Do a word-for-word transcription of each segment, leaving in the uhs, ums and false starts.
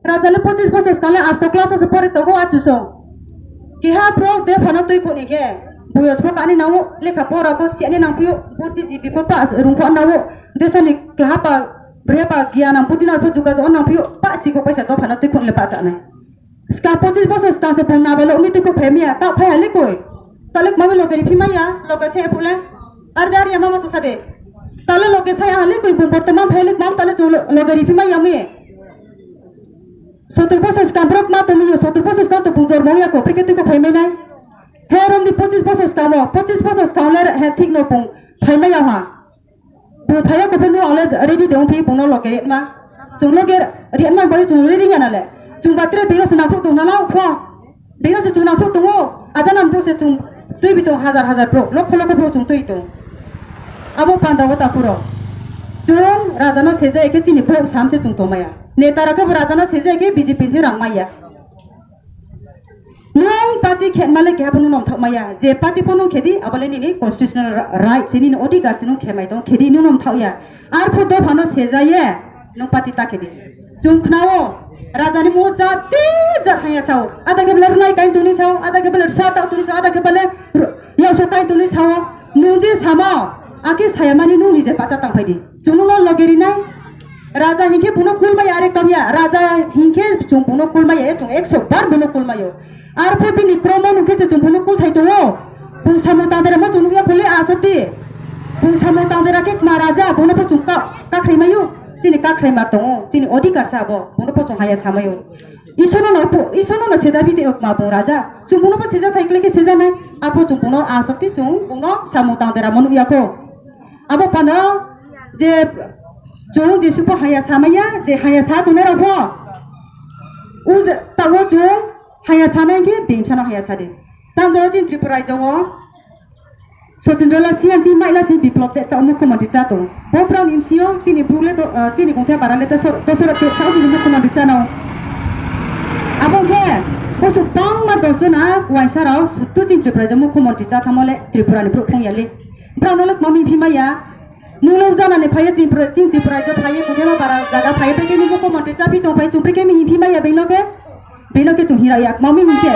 Rajale pochis bosor swkang le asto class o se pori tongo achuso. Keha bro de phano twi khoni khe. Boyos pho kani nango, lekha pora pho siani nang phio, borti G P pho pass rung pho nango. Desoni klaha pa, bre pa, giyan ang buti nang pho juga jo nang phio, pa siko paisa do phano twi khoni le pa sanai. Swkang pochis bosor swkang se bung nabalo umi twi kho phai maya, ta phai hali koi. Tale mami loge ri phimaya, loge se phule. Ar dar ya mama so sade. Tale loge saya hali koi bung bortoman phai hali mam tale jo loge ri phimaya mi. Sotur bosor swkang borok ma tongmio, sotur bosor swkang to bung jormo ya ko, prekhe twi ko phaimai nai. He romni pochis bosor swkang mo, pochis bosor swkang le he thik no bung phaimai ya ha. Bung phaiya ko phunu ale ready de ongphi bung no loge ret ma. Chung loge ret ma bai chung ready ya na le. Chung batre bino se nakhuk tong na lau pho. Bino se chung nakhuk tongo. Aja nam bro se chung twi bi tong hajar hajar bro. Lokho lokho bro chung twi tong. Abo panda o takuro. Chung raja no seja ekhe chini bro sam se chung tomaya. Neta rakhe bo raja no seja ekhe B J P ni rang maya. Nwng party khe male keha phano nwng thok maya. Je party phano khedi abole nini constitutional ri-, right se nini odhikar se nwng khemai tong khedi nwng nwng thok ya. Ar pho dophano sejaye nwng party ta khedi. Chung khnao, raja ni mo jat te jat haya sao. Ada ke bele runai kain tuni sao, ada ke bele sa tau tuni sao, ada ke bele ru-, yauso kain tuni sao. Nwng je samo, ake saya mani nwng nije pacha tang phaidi. Chung nwng no loge rinai. Raja hinkhe buno kulmai are kamya. Raja hinkhe chung buno kulmai ya, chung ekso bar buno kulmayo. Arpho bini kromo nukhe se chung buno kul thai tongo. Bung samung tangdera ma chung nukya phuli asokti. Bung samung tangdera khe kma raja, buno pho chung ka-, kakhrai mayo. Chini kakhrai mar tongo, chini odhikar sa abo, buno pho chung haya samayo. Isono no pu-, isono no seda bidi okma bung raja. Chung buno pho seja thai kle khe seja nai. Apo chung buno asokti chung buno samung tangdera ma nukya kho. Abo phano je chung Jisu pho haya samaya, je haya sa tongnai rok pho. U je tawo chung haya sanai khe bini sano haya sadi. Tanjoro chini Tripura rajyo o Sachin Rola siyan si maila si biplop te ta mukhyamantri cha tong. Bo brang ni M C O chini brule to, ah, chini gungthya para le to sor, to sor te sa chini mukhyamantri cha nao. Abo khe bosuk bangma dorsona waisa rao sutu chini Tripura rajyo mukhyamantri cha thamo le Tripura ni bro phung ya le. Brang no le mami phimaya. Nung le ujana ni phaiye Tripura, chini Tripura rajyo phaiye, kungthema para jaga phaiye, prekhe mi buko monte chapi tong phai, chung prekhe mi himphima ya bino khe, bino khe chung hira yak, mami hinkhe,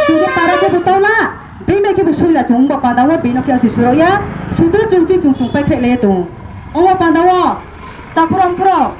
chung khe para khe bo tawla, bino khe bo suila chung ba pada wa bino khe asi suro ya, sudu chung chi chung chung pai khe le tong. Omo pada wa, ta pura pura,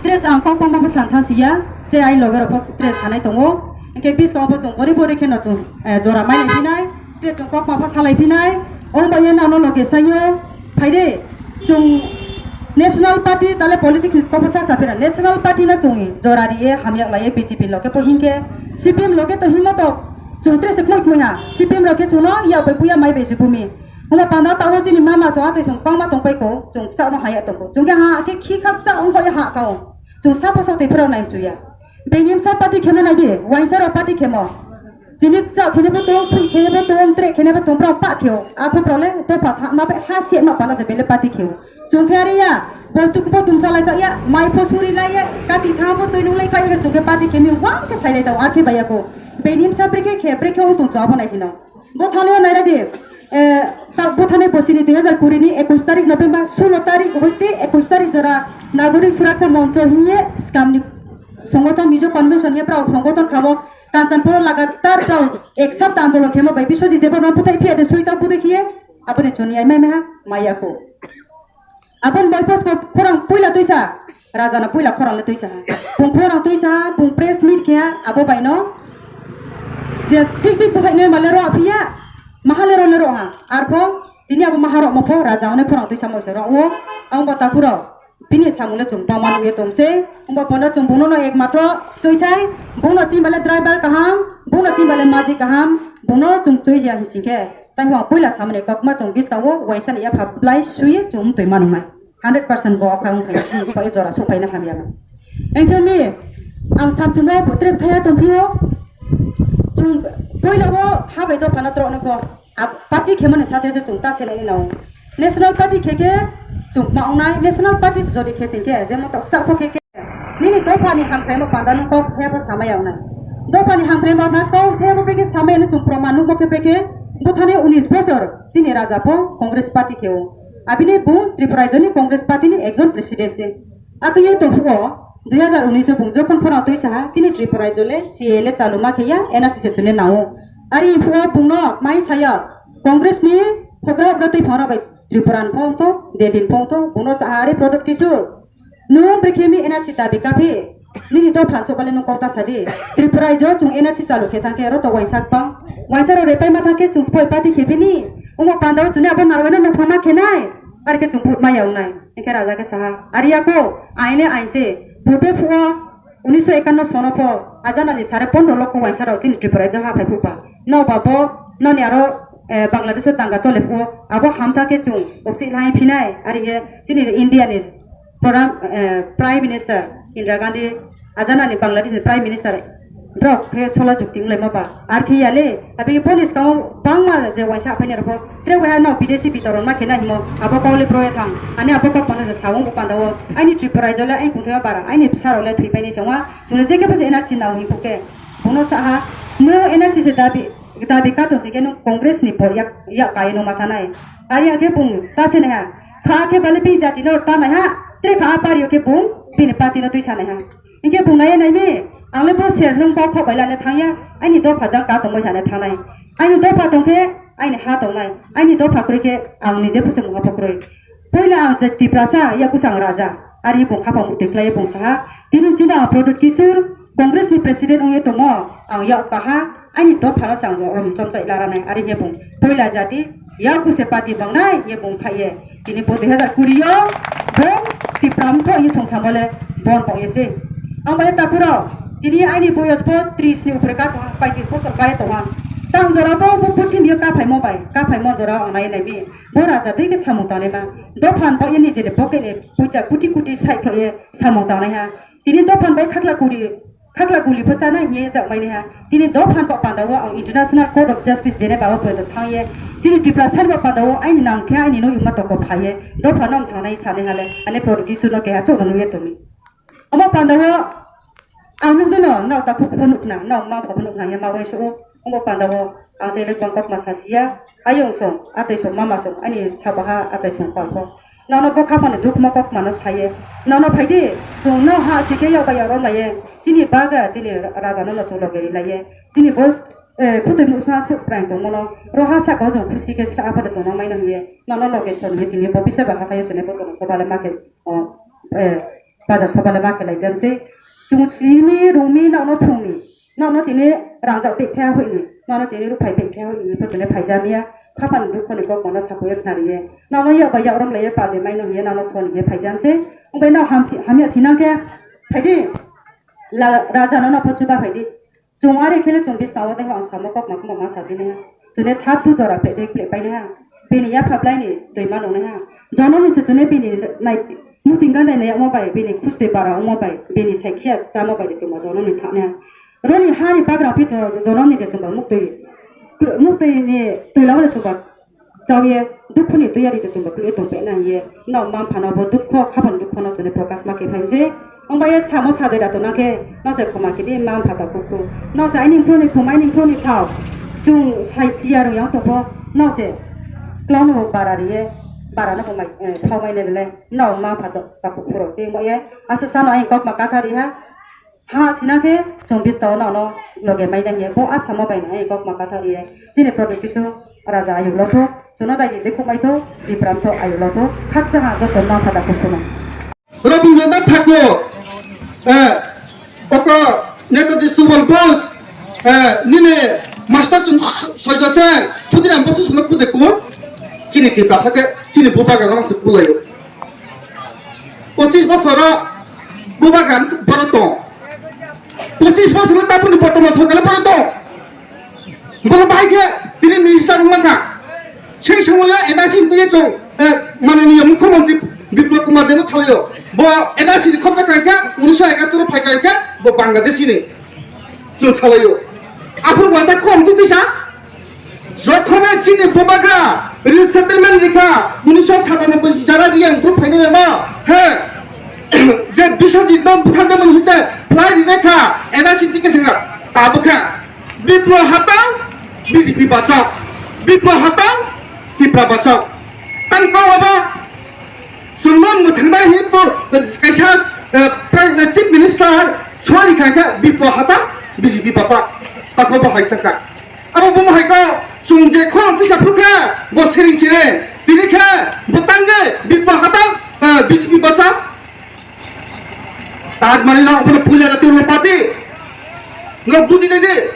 dress ang kok pang bo san thang siya, che ai loge rok dress sanai tongo, hinkhe bis kong bo chung bori bori khe no chung, eh, jora mai ni phinai. Te chung kok ma pha salai phinai, ong bai ye nang no loge sayo, phaide, chung National Party tale politics ni kok pha sa sa phira, National Party no chung jora ri ye hamyak lai ye B J P loge po hinkhe, C P M loge to himo to, chung tre se kmoi kmoi ha, C P M loge chung no ya bai puya mai bai se bumi. Huma panda tawo chini mama so atoi song pangma tong pai ko, chung sa no haya tong ko, chung khe ha khe khi khak cha ong bai ha ka ong, chung sa po sa tei phira nai chuya. Benim sa party khemo nai di, waisa ro party khemo. Chini chak khene bo tong, phun khene bo tong, tre khene bo tong, brao pa kheo. Apho brao le to pa tha, ma pe ha se ma pa na se bele pati kheo. Chung khe ari ya, bo tuk bo tum sa lai ka ya, mai pho suri lai ya, kati tha bo tui nung lai ka ya, chung khe pati khemi wang khe sai lai ta, ar khe ba ya ko. Benim sa bre khe khe, bre khe ung tung chwa bo nai sino. Bo thani nai ra di, eh, ta bo thani bo sini dui hazar kuri ni ekush tarik November, sulo tarik hoite ekush tarik jora Nagorik Suraksha Moncho hiye skam ni songothon Mizo Convention hiye brao songothon khamo. Kanchanpur lagatar tong ek sapta andolon khemo bai Biswajit Debbarma buthai phiya de suita budai khiye aboni chuni ai mai meha maya ko. Abon bai pos khorang puila tuisa, raja na puila khorang le tuisa ha. Bung khorang tuisa ha, bung press meet khe ha, abo bai no je thik thik buthai ne male ro phiya, mahale ro ne ro ha. Arpho tini abo maha ro mo pho raja one khorang tuisa mo se ro o, ang ba takuro. Bini samung le chwng bangma nukya tong se, wngba panda chwng bungno no ekmatro swi thai, bungno chini bale driver kaham, bungno chini bale maji kaham, bungno chwng chwi ya hing sing khe, tei hwnba puila samani kokma chwng bwskango uaisa ni yapha bwlai swiwi chwng twi mano hnai. Hundred percent bo okhai wng phai chini kok jora suk phaina hamya no. Engthoni ang samchung no tre bwthai ya tong phio, chwng puila o ha bai dophano tro no pho. Ab-, party khemani sate je chwng ta selai nao. National party khe khe chwng ma wngnai, national party jodi khe sing khe, je motok chak kho khe khe. Nini dophani hamkrai mo panda no kok the bo samai wngnai. Dophani hamkrai mo na kok the bo khe samai no chwng proman no khe khe. Buthani unis bosor chini raja pho Congress party khe o. Abini bung Tripura rajyoni Congress party ni ekjon president se. Akhe yo tong phuo. Dui hazar unis o bung jokhon phano twi saha, chini Tripura rajyo le C A A le chaluma khe ya, N R C se chwngno nao. Ari phua bungno mai saya, Congress ni hogra hogra twi phano bai Tripura ni phone to, Delhi ni phone to, bungno saha ari product kisu. Nung brekhe mi N R C dabi kaphi, nini to phan chobale nung kok ta sadi. Tripura rajyo chung N R C chalu khe thang khe aro to waisa bang. Waisa ro repai ma thang khe chung spoi party khe phini. Omo pandao chuni abo narweno nung phama khe nai. Ari khe chung vote ma ya wngnai. Hingkhe raja khe saha, "Ari ya kho, aine aise, purbe phuo, unisho ekanno sono pho, ajanani sare pondro lokho waisa rok chini Tripura rajyo ha phai phukba. No ba bo, noni aro, eh, Bangladesh o danga chole phuo, abo hamtha khe chung oksi lai phinai," ari ye chini India ni Pradhan, eh, Prime Minister Indira Gandhi, ajanani Bangladesh ni Prime Minister, borok khe sola jukti wnglaima ba. Ar khe ya le, abi boni swkango bangma je waisa aphaini rokho, tre waiha no bidesi bitoron ma khe nai himo, abo kok le broya thang. Ani abo kok pano je sawung bo pandao, aini Tripura rajyo le aini kungthima bara, aini bwsarok le thwi paini chongma, chwngno je khe bo je N R C nao himkhe. Bono saha, no N R C se dabi, dabi kato se khe no Congress ni por yak, yak kai no ma thanai. Ari ang khe bung ta se nai ha, kha khe bale bini jati no ta nai ha, tre kha a pari o khe bung bini party no twi sa nai ha. Hingke bung nai nai mi, ang le bo ser nung bo khok bai lane thang ya, aini dopha jang ka tongbai sane thangnai. Aini dopha tong khe, aini ha tongnai, aini dopha kwrwi khe ang nije phusa mungha bo kwrwi. Poila ang je Tiprasa, yakusa ang raja, ari bung khapang mutwi khlai bung saha, tini chini ang Pradyut Kishore, Congress ni president wngwi tongo, ang yak kaha, aini dopha no chang rom chom chai lara nai, ari he bung poila jati, Yaku se party bangnai ye bung khai ye. Tini bo dui hazar kuri o bo Tipra mtho ye song samole bon bo ye se. Ang bai tapuro tini aini boyos bo tris ni upre ka tong, paitris bosor bai tong. Tang jora bo bo puthim yo ka phai mo bai, ka phai mo jora ang nai nai mi. Bo raja dei ke samung tanai ma. Dophan bo ye ni jene pocket ni pucha kuti kuti sai kho ye samung tanai ha. Tini dophan bai khakla kuri, khakla guli pho chana hiye jak mai ha. Tini dophan bo panda o ang International Court of Justice Geneva o photo thang ye. Tini Tiprasa ni bo panda o aini nang khe aini no yuma toko pha ye. Dophan no thang nai sani hale. Ane Pradyut Kishore no keha chok no ye tumi. Omo panda o ang nuk dino, no ta khuk pho nuk na, no ma pho nuk na ye ma wai so o. Omo panda o ang tele kong kok ma sa sia. Ayong song, atoi song, mama song, ani sabaha achai song pal pho. Nono bo khapani dukma kokmano saye. Nono phaidi, chwng no ha sikhe yokbai yarom laiye. Chini bagra, chini raja no no chwng loge ri laiye. Chini bo, eh, khutui nuksa suk praing tongmano. Ro ha saka o chwng khusi khe sa aphano tongna maino hiye. Nono loge son hiye tini bo bisa ba hathai o chwng bo tongna sobale makhe, o, eh, bazar sobale makhe lai jamse. Chwng simi rumi nono phungni. Nono tini rangjak pek thaya hoini, nono tini ruphai pek thaya hoini, ipo tini phaijamiya, khapang dukho ni kok mono sakuya khnariye. Nono yak bai yak rom laiye pade maino hiye, nono soni hiye phaijamse. Ongbai no hamsi, hamya sinang khe, phaidi, la, raja nono pho chuba phaidi. Chwng are khele chwng biskang o tei ang samo kok ma kuma ma sabini ha. Chwne thap thu jora pek dek pek paini ha. Bini yapha blaini twi ma nongnai ha. Jonom ni se chwne bini nai muching gandai nai yakmo bai, bini khustwi bara ongmo bai, bini sai khiya chamo bai de chwngma jonom ni thani ha. Roni hani bagrang phi to jonom ni de chwngba muktwi, muktwi ni twi lama de chwngba chawi ye, dukhu ni twi yari de chwngba twi tong pe na ye. No mam phano bo dukho, khapan dukho no chwne prokash ma khe phai je. Ongba ye samo sadai da to na khe, no se khoma khe di mam phata kukhu. No se aini phone ni khum, aini phone ni thao. Chung sai siya rung yang to pho, no se. Klano bara riye, bara no bo mai, eh, thao mai ne le. No ma pha ta ku phuro se mo ye. Aso sano ai kok ma katha ri ha. Ha sina khe chung bis ka no no loge mai dang ye. Bo asamo bai na ai kok ma katha ri ye. Chini Pradyut Kishore raja ayu lo tho. Chuno dai ni de khumai tho. Dipram tho ayu lo tho. Khak cha ha joto ma pha ta ku phuno. Rabindranath Thakur, eh, oko Netaji Subal Bose, eh, nini master chung soja se, Khudiram Bose sumai kude kur, chini Tiprasa ke, chini bubagra no se kulayo. Pochis bosor bubagra boro tong. Pochis bosor tapuni bortoman sorkar boro tong. Bo bahai khe tini minister wngma kha. Sei somoyo N R C ni twi chwng, eh, mananiya mukhyamantri Biplab Kumar Deb no salaio. Bo N R C ni khopta kai kha, unisho ekatur phai kai kha, bo Bangladeshi ni. Chwng salaio. Aphuru waisa khom twi twi sa. Jokhone chini bubagra resettlement rikha, unisho satanoboi jara riyang group phainai ma. He. Je Biswajit no butharjamani hite fly rijak kha, N R C tike singa. Tabukha. Biplo hatang, B J P bachao. Biplo hatang, Tipra bachao. Tang kau aba, sumnon muthangbai hi po, kaisa Eh, Prime, eh, Chief Minister sori kha kha Bipul Hathak B J P basa. Tako bo hai chakha. Abo bo hai ka sung je khorang tisa phukha bo sering sire. Tini kha bo tangge Bipul Hathak, eh, B J P basa. Tad mani na obo puila na tulo pati. Lo buji de de.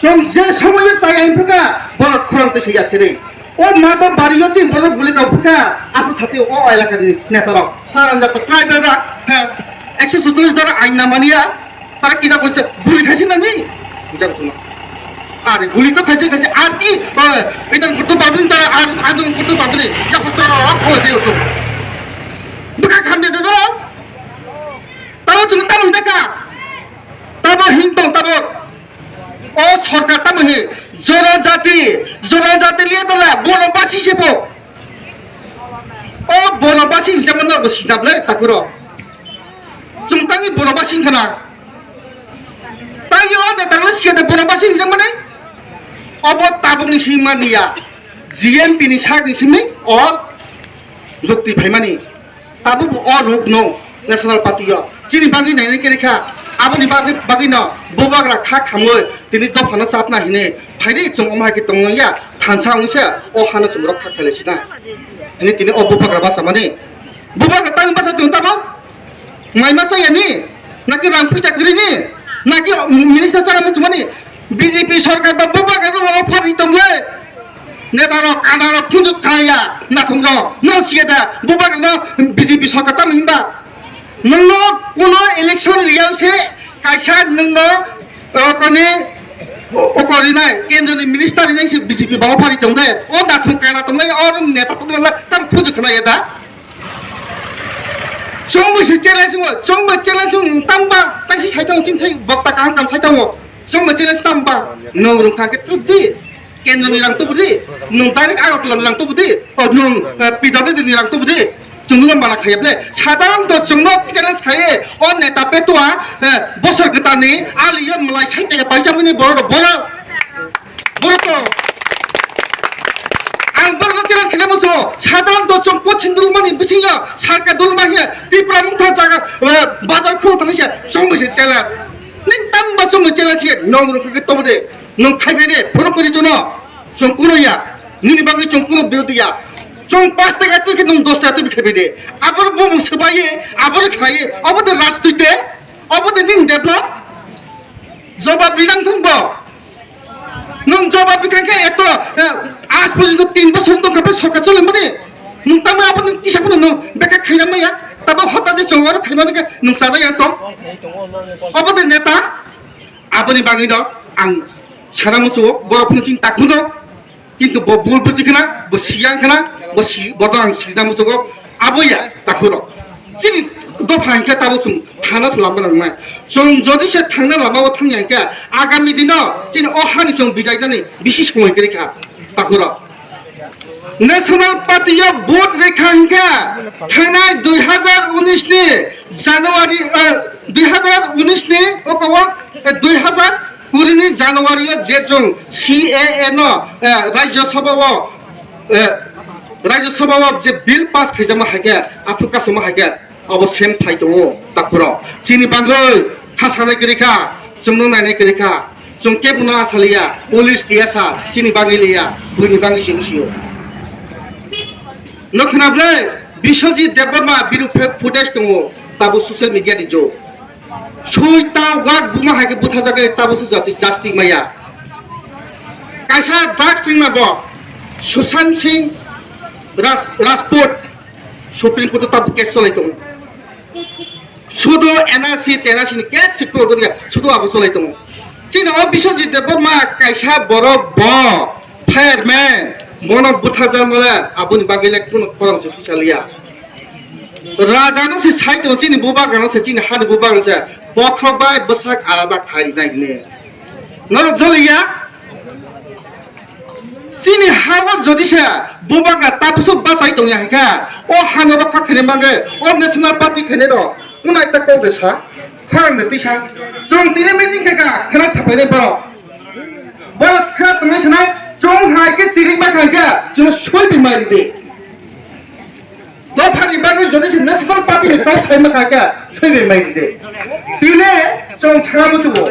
Chwng je somoyo chaya wngkha, borok khorang twi swi yasiri. O mato bario chini borok guli tong phukha, apo sati o elaka ni neta rok. Saranja to tribal ra, ha, ekso sutris dara ain na mania, tara kida bolse guli khaisi na ni? Buja ko chuna. Are guli to khaisi khaisi, ar ki, eh, itan kutu babin tara, ar, ar kutu babin, ya ko sara, o de utu. Buka khamde de dara. Tabo chuna tamo deka. Tabo hintong, tabo. O sorkar tamo he, jonojati, jonojati liya dola, bono basi se bo. O bono basi se mano bo sinap le, takuro. Chwng tangi bono basi khana. Tangi o de tangla siya de bono basi se mane. Obo tabuk ni singma niya. G M P ni sak ni simi o jukti phaimani. Tabuk bo o ruk no National Party o. Chini bagwi nainai kiri kha. Aboni bagwi, bagwi no bubagra kha khamwi tini dophano chapna hini phaidi chwng omo hai khe tongno ya thansa wngse o hano chwng rok kha khailai sina. Hini tini o bubagra basa mani. Bubagra tang basa chwng tamo? Mai masa ya ni? Naki rang puisa kiri ni? Naki minister sara muchumani? B J P sorkar ba bubagra no offer ri tongye. Neta rok, kana rok, phunjuk khlaiya, nathum rok, no siya da, bubagra no B J P sorkar tamo hinba. Nungno kuno election riyang se, kaisa nungno, eh, kone, o, okori nai, kendro ni minister nai se B J P ba offer ri tongde, o nathum kana tongnai, o neta tongnai, tam phunjuk khlaiya da. Chongmoi se challenge mo, chongmoi challenge mo, tamba, taisi sai tongo, chini sai bokta kaham kaham sai tongo. Chongmoi challenge tamba, nong rung kha khe tubu di, kendro ni rang tubu di, nong direct Agartala ni rang tubu di, o nong, eh, P W D ni rang tubu di. Chwng no mana khayap le, sadharon to chwng no challenge khaye, o neta petua, eh, bosor kwtal ni, ali yo malai sai tega paisa mini boro, boro. Borok to ang borok no challenge khaina muchungo. Sadharon to chwng pochim dulmani bisingo sarkar dulma hiya Tipra mungtha jaga, eh, bazar khultani se chwng bai se challenge. Ning tamba chwng bai challenge hiya nong rok khe tobo de. Nong khai bai de phone kori jono. Chwng kuno ya. Nini bagwi chwng kuno birodhi ya. Chwng pash taka twi khe nong dos taka twi khai bai de. Abor bo mung swbai ye, abor khai ye. Obo de rajniti te. Obo de ning develop. Jobab rinang thung bo. Nwng jobab rikha khe eto, eh, aaj porjonto tin bosor wng tongkha, tei sorkar choli mani. Nwng tamo abo nwng kisa phano nwng beka khaina maya, tamo hota je chongo aro khaima rikha nwng chajak ya to. Obo de neta, aboni bagwi no ang sana muchungo, borok phano chini takhuno, kintu bo bul buji khna, bo siyang khna, bo si, bo no ang sina muchungo, abo ya takhurok. Chini dopha hingkhe tabo chwng thana se lama nangnai. Chwng jodi se thangna lama o thangya hingkhe agami dino chini o hani chwng bidai nani bisi somoi kwrwi kha takhurok. National Party o vote rikha hingkhe thangnai dui hazar unis ni January, eh, dui hazar unis ni oko o, eh, dui hazar kuri ni January o je chwng C A A no, eh, Rajya Sabha o, eh, Rajya Sabha o je bill pass khaijakma hai khe, aphuru kasuma hai khe, abo sem phai tongo, takhurok. Chini bagwi kha sanai kwrwi kha, chwngno nainai kwrwi kha, chwng kebo no asaliya, police kiyasa, chini bagwi liya, buini bagwi se wngsiyo. No khna ble, Biswajit Debbarma bini fake footage tongo, tabo social media ni jok. Sui ta wak buma hai khe buthajagwi tabo se jati justice maya. Kaisa drugs wngma bo Sushant Singh Raj-, Rajput Supreme Court o tabo case cholai tongo. Sudo N R C, T N R C ni case se close ya, sudo abo cholai tongo. Chini o Biswajit Debbarma kaisa borok bo fireman, bono buthajak mole aboni bagwi le kuno khorang se tisa liya. Raja no se sai tongo, chini bubagra no se, chini hani bubagra no se, bokhorok bai bwsak alada khai rinai hine. Norok joliya? Chini habo jodi se bubagra tabukso bachai tongya hai kha, o hano rokha khaina bagwi, o National Party khainai rok, kuno ekta kok de sa, khorang de tisa. Chwng tini meeting khe kha, khena sapai de borok. Borok khna tongwi sanai, chwng hai khe chiring ba khai khe, chwngno soi bai mai ridi. To Aphani bagwi jodi se national party ni tau sai ma kha kha, sai bai mai de. Tine chong sanga musugo.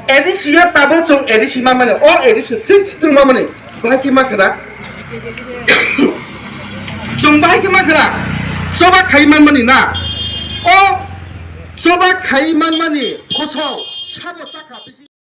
A D C ya tabo chong A D C ma mani, o A D C six tu ma mani. Bahai ki ma khana. Chong bahai ki ma khana. Soba khai man mani na. O soba khai man mani. Khoso sabo ta kha bisi.